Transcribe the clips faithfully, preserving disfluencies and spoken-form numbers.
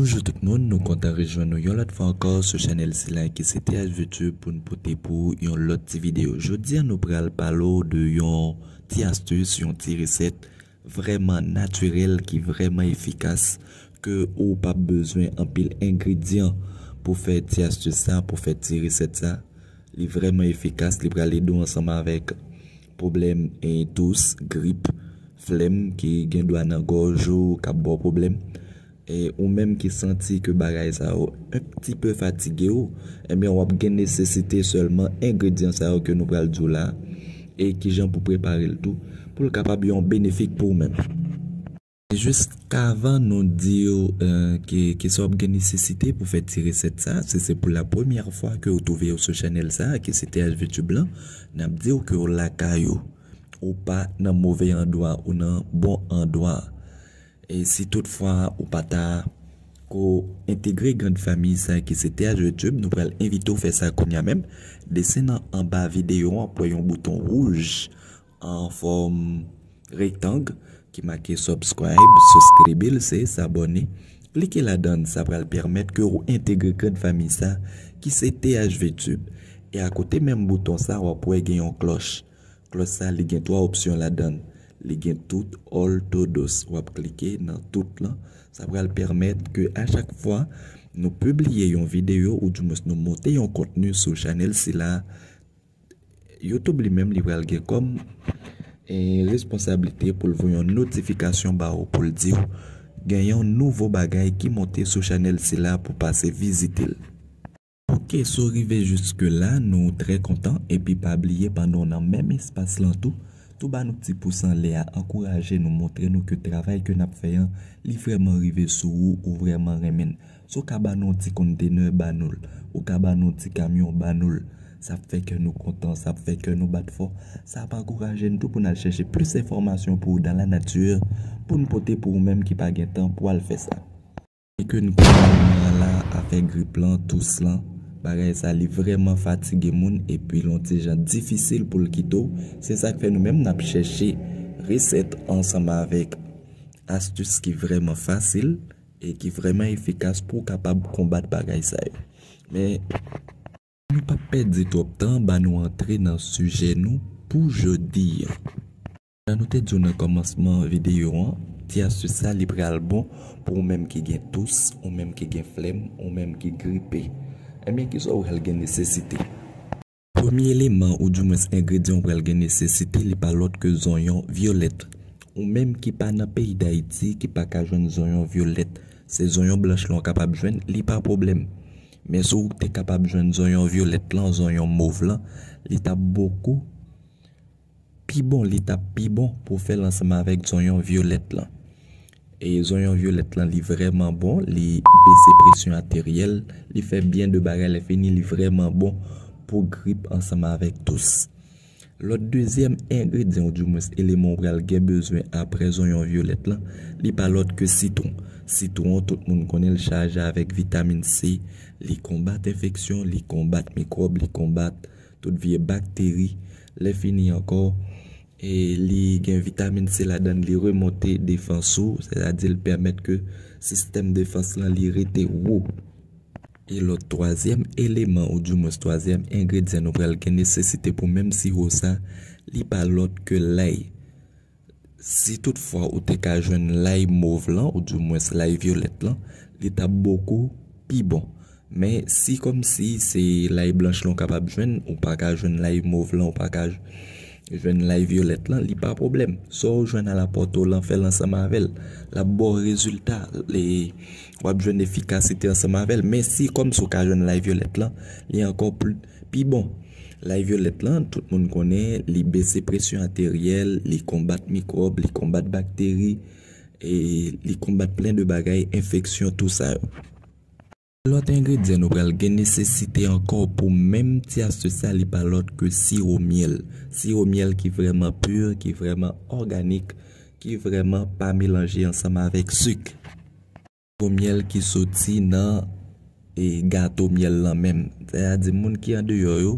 Bonjou tout moun, nou kontan rejwenn nou yon lòt fwa ankò sou chanèl sila ki se T H V Tube pou n pote pou yon lòt ti videyo. Jodi a nou pral pale w de yon ti astis, yon ti resèt vrèman natirèl ki vrèman efikas, ke ou p ap bezwen anpil engredyan pou fè ti astis sa, pou fè ti resèt sa. Li vrèman efikas, li pral ede w ansanm avèk pwoblèm, e, tous, grip, flèm ki gen dwa nan gòj ou k ap ba w pwoblèm. E ou menm ki santi ke bagay sa yo un petit peu fatige w, ebyen w ap gen nesesite sèlman engredyan sa yo ke nou pral di w la, e kijan pou prepare l tou, pou l kapab yon benefik pou ou menm. E jis kavan nou di w, e, ki, kisa w ap gen nesesite pou fè ti resèt sa, si se pou la premyè fwa ke w twouve w sou chanèl sa, ki se T H V Tube lan, n ap di w ke w lakay ou. Ou pa nan move andwa, ou nan bon andwa. E si toutfwa ou pa ta ko entegre grand fanmi sa ki se T H V Tube, nou pral envite w fè sa kounye a menm. Desann nan anba videyo an, w ap wè yon bouton wouj an fòm rektang ki make subscribe, subscribe, se s'abonner. Klike ladan l, sa pral pèmèt ke w entegre grand fanmi sa ki se T H V Tube. E akote menm bouton sa, w ap wè gen yon klòch. Klòch sa, li gen twa opsyon ladan l. Li gen tout, all, todos. W ap klike nan tout lan. Sa pral pèmèt ke a chak fwa nou pibliye yon videyo, oudimwens nou monte yon kontni sou chanèl sila, YouTube li menm li pral gen kòm, e, responsablite pou l voye yon notifikasyon ba ou, pou l di w gen yon nouvo bagay ki monte sou chanèl sila pou pase vizite l. Ok, si w rive jiske la, nou trè kontan, epi pa bliye pandan w nan menm espas lan tou, tou ba nou ti pous anlè a, ankouraje nou, montre nou ke travay ke n ap fè an, li vrèman rive sou ou, ou vrèman renmen l. Si w ka ba nou yon ti kontenè, ba nou l. Ou ka ba nou yon ti kamyon, ba nou l. Sa ap fè kè nou kontan, sa ap fè kè nou bat fò. Sa ap ankouraje n tou pou n al chèche plis enfòmasyon pou ou dans la nature, pou n pote pou ou menm ki pa gen tan pou al fè sa. E ke n konnen moman an la, afè grip lan, tous lan, bagay sa li vrèman fatige moun, epi l yon ti jan difisil pou l kite w. Se sa k fè nou menm n ap chèche resèt ansanm avèk astis ki vrèman fasil e ki vrèman efikas pou w kapab konbat bagay sa yo. Men, nou p ap pèdi twòp tan, ban nou antre nan sijè nou pou jodi a. Jan nou te di w nan kòmansman videyo an, ti astis sa li pral bon pou ou menm ki gen tous, ou menm ki gen flèm, ou menm ki gripe. Ebyen, kisa w pral gen nesesite? Premye eleman, oudimwens engredyan w pral gen nesesite, li pa lòt ke zonyon vyolèt. Ou menm ki pa nan peyi Dayiti, ki pa ka jwenn zonyon vyolèt, se zonyon blanch lan w kapab jwenn, li pa pwoblèm. Men si w te kapab jwenn zonyon vyolèt lan, zonyon mov lan, li t ap bokou pi bon, li t ap pi bon pou w fè l ansanm avèk zonyon vyolèt lan. E zonyon vyolèt lan, li vrèman bon, li bese presyon ateryèl, li fè byen de bagay, lè fini, li vrèman bon pou grip ansanm avèk tous. Lòt dezyèm engredyan, oudimwens eleman w pral gen bezwen apre zonyon vyolèt lan, li pa lòt ke sitwon. Sitwon, tout moun konnen l chaje avèk vitamin C, li konbat enfeksyon, li konbat mikwòb, li konbat tout vye bakteri. Lè fini ankò, e li gen vitamin C ladan l, li remonte defans ou, sètadi l pèmèt ke sistèm defans lan li rete wo. E lòt twazyèm eleman, oudimwens twazyèm engredyan nou pral gen nesesite pou menm siwo sa, li pa lòt ke lay. Si toutfwa ou te ka jwenn lay mov lan, oudimwens lay vyolèt lan, li t ap bokou pi bon. Men si kòmsi se lay blanch lan w kapab jwenn, ou pa ka jwenn lay mov lan, ou pa ka j-, jwenn lay vyolèt lan, li pa pwoblèm. Sa w jwenn alapòte w lan, fè l ansanm avè l. L ap ba w rezilta, e w ap jwenn efikasite ansanm avè l. Men si kòmsi w ka jwenn lay vyolèt lan, li ankò pli, pi bon. Lay vyolèt lan, tout moun konnen, li bese presyon ateryèl, li konbat mikwòb, li konbat bakteri, e li konbat plen de bagay, enfeksyon, tou sa yo. Lòt engredyan nou pral gen nesesite ankò pou menm ti astis sa, li pa lòt ke siwo myèl. Siwo myèl ki vrèman pi, ki vrèman òganik, ki vrèman pa melanje ansanm avèk sik. Siwo myèl ki soti nan, e, gato myèl lan menm. Sètadi moun ki andeyò yo,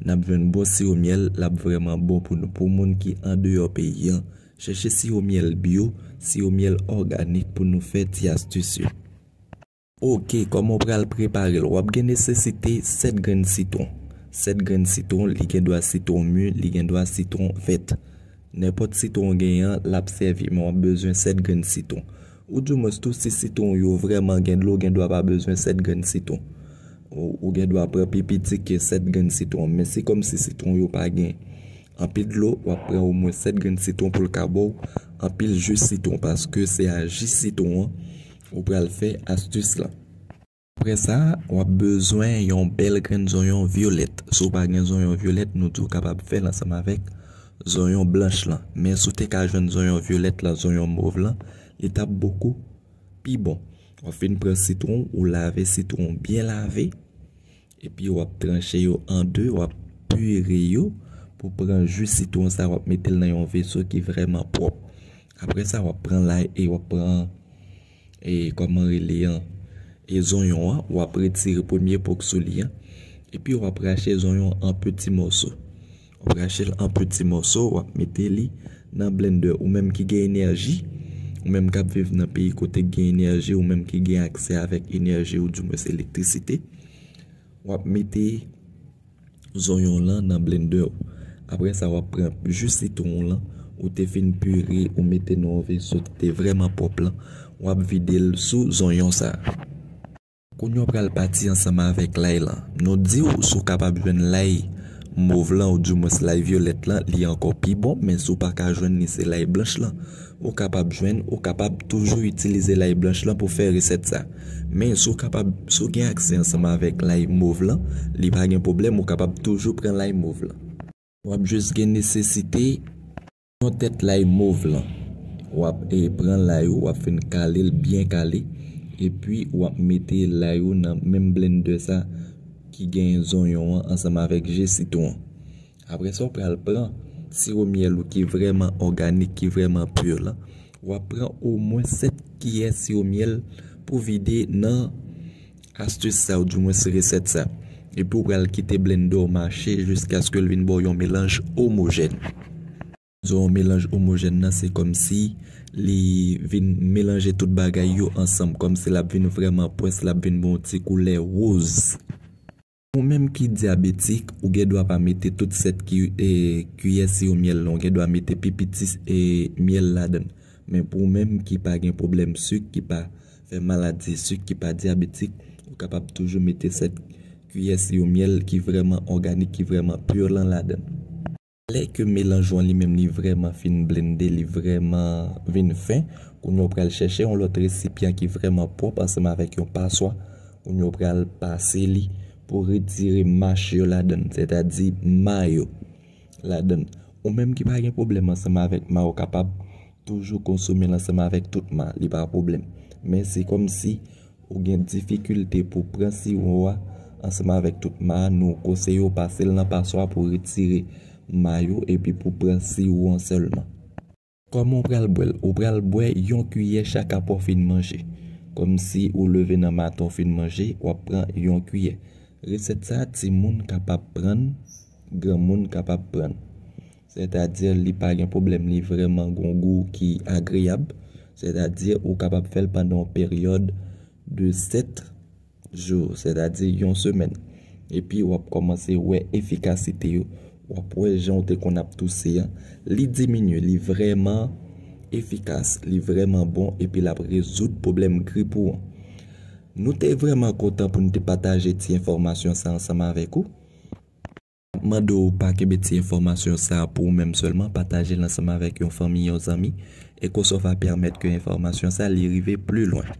n ap jwenn bon siwo myèl, l ap vrèman bon pou nou. Pou moun ki andeyò peyi an, chèche siwo myèl byo, siwo myèl òganik pou nou fè ti astis yo. Ok, kòman w pral prepare l? W ap gen nesesite sèt grenn sitwon. Sèt grenn sitwon, li gen dwa sitwon mi, li gen dwa sitwon vèt. Nenpòt sitwon w genyen an, l ap sèvi, men w ap bezwen sèt grenn sitwon. Oudimwens tou, si sitwon w yo vrèman gen dlo, w gen dwa pa bezwen sèt grenn sitwon. Ou, ou gen dwa pran pi piti ke sèt grenn sitwon. Men si kòmsi sitwon w yo pa gen anpil dlo, w ap pran omwen sèt grenn sitwon pou l ka ba w anpil ji sitwon, paske se a ji sitwon an ou pral fè astis lan. Apre sa, w ap bezwen yon bèl grenn zonyon vyolèt. Si w pa gen zonyon vyolèt, nou di w kapab fè l ansanm avèk zonyon blanch lan. Men si w te ka jwenn zonyon vyolèt lan, zonyon mov lan, li t ap bokou pi bon. W ap fin pran sitwon, ou lave sitwon byen lave, epi w ap tranche yo an de, w ap pire yo pou pran ji sitwon sa, w ap mete l nan yon veso ki vrèman pwòp. Apre sa, w ap pran lay e w ap pran, e, kòman rele an, e zonyon an, w ap retire premye po k sou li an, epi w ap rache zonyon an an peti mòso. W ap rache l an peti mòso, w ap mete li nan blendè. Ou menm ki gen enèji, ou menm k ap viv nan peyi kote k gen enèji, ou menm ki gen aksè avèk enèji, oudimwens elektrisite, w ap mete zonyon lan nan blendè w. Apre sa, w ap pran ji sitwon w lan, ou te fin pire, ou mete nan yon veso ki te vrèman pwòp lan, w ap vide l sou zonyon sa a. Kounye a w pral pati ansanm avèk lay lan. Nou di w, si w kapab jwenn lay mov lan, oudimwens lay vyolèt lan, li ankò pi bon, men si w pa ka jwenn li, se lay blanch lan ou kapab jwenn, ou kapab toujou itilize lay blanch lan pou fè resèt sa. Men si w kapab, si w gen aksè ansanm avèk lay mov lan, li pa gen pwoblèm, ou kapab toujou pran lay mov lan. W ap jis gen nesesite yon tèt lay mov lan. W ap, e, pran lay ou, w ap fin kale l byen kale, epi w ap mete lay ou nan menm blendè sa ki gen zonyon an ansanm avèk ji sitwon an. Apre sa, w pral pran siwo myèl ou ki vrèman òganik, ki vrèman pi lan. W ap pran omwen sèt kiyè siwo myèl pou vide nan astis sa, oudimwens resèt sa. Epi w pral kite blendè w mache jiskaske l vin ba w yon melanj omojèn. Di w yon melanj omojèn nan, se kòmsi li vin melanje tout bagay yo ansanm, kòmsi l ap vin vrèman pwès, l ap vin ba w yon ti koulè woz. Ou menm ki dyabetik, ou gen dwa pa mete tout sèt ki, e, kiyè siwo myèl lan, ou gen dwa mete pi piti, e, myèl ladan l. Men pou ou menm ki pa gen pwoblèm sik, ki pa fè maladi sik, ki pa dyabetik, ou kapab toujou mete sèt kiyè siwo myèl ki vrèman òganik, ki vrèman pi lan ladan l. Lè ke melanj ou an li menm li vrèman fin blende, li vrèman vin fen, kounye a w pral chèche yon lòt resipyan ki vrèman pwòp ansanm avèk yon paswa. Kounye a w pral pase li pou retire mach yo ladan l, sètadi ma yo ladan l. Ou menm ki pa gen pwoblèm ansanm avèk ma, ou kapab toujou konsome l ansanm avèk tout ma, li pa pwoblèm. Men se kòmsi ou gen difikilte pou pran siwo a ansanm avèk tout ma, nou konseye w pase l nan paswa pou retire ma yo epi pou pran siwo an sèlman. Kòman w pral bwè l? Ou pral bwè yon kiyè chak apre w fin manje. Kòmsi ou leve nan maten w fin manje, w ap pran yon kiyè. Resèt sa a, timoun kapab pran l, granmoun kapab pran l. Sètadi, li pa gen pwoblèm, li vrèman gon gou ki agreyab. Sètadi, ou kapab fè l pandan yon peryòd de sèt jou, sètadi yon semèn. Epi w ap kòmanse wè efikasite yo. W ap wè jan w te konn ap touse an, li diminye, li vrèman efikas, li vrèman bon, epi l ap rezoud pwoblèm grip ou an. Nou te vrèman kontan pou n te pataje ti enfòmasyon sa ansanm avèk ou. M ap mande w pa kenbe ti enfòmasyon sa a pou ou menm sèlman, pataje l ansanm avèk yon fanmi, yon zanmi, e konsa w va pèmèt ke enfòmasyon sa a li rive pli lwen.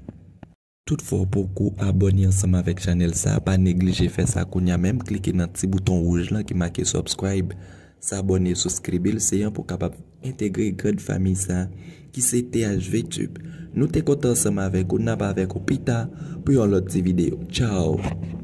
Toutfwa w poko abòne ansanm avèk chanèl sa a, pa neglije fè sa kounye a menm, klike nan ti bouton wouj lan ki make subscribe, s'abonner, subscribe, se yon pou w kapab entegre grand fanmi sa a ki se T H V Tube. Nou te kontan ansanm avèk ou, n ap avèk ou pita pou yon lòt ti videyo. Tchao!